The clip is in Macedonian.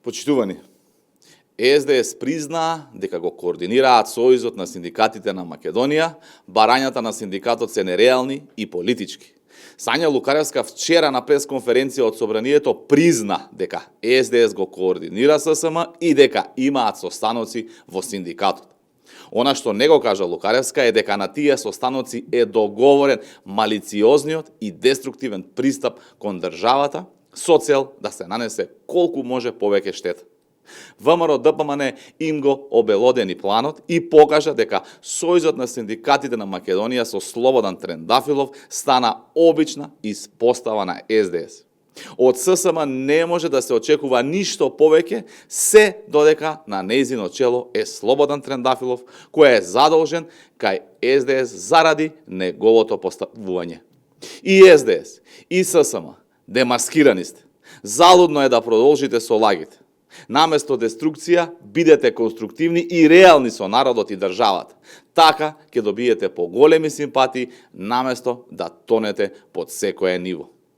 Почитувани, СДС признаа дека го координираат Сојузот на синдикатите на Македонија, барањата на синдикатот се нереални и политички. Сања Лукаревска вчера на пресконференција од Собранието призна дека СДС го координира ССМ и дека имаат состаноци во синдикатот. Она што не го кажа Лукаревска е дека на тие состаноци е договорен малициозниот и деструктивен пристап кон државата со цел да се нанесе колку може повеќе штета. ВМРО ДПМН им го обелодени планот и покажа дека Сојузот на синдикатите на Македонија со Слободан Трендафилов стана обична испостава на СДС. Од ССМ не може да се очекува ништо повеќе, се додека на нејзино чело е Слободан Трендафилов, кој е задолжен кај СДС заради неговото поставување. И СДС, и ССМ, демаскирани сте. Залудно е да продолжите со лагите. Наместо деструкција, бидете конструктивни и реални со народот и државата. Така ќе добиете поголеми симпатии, наместо да тонете под секое ниво.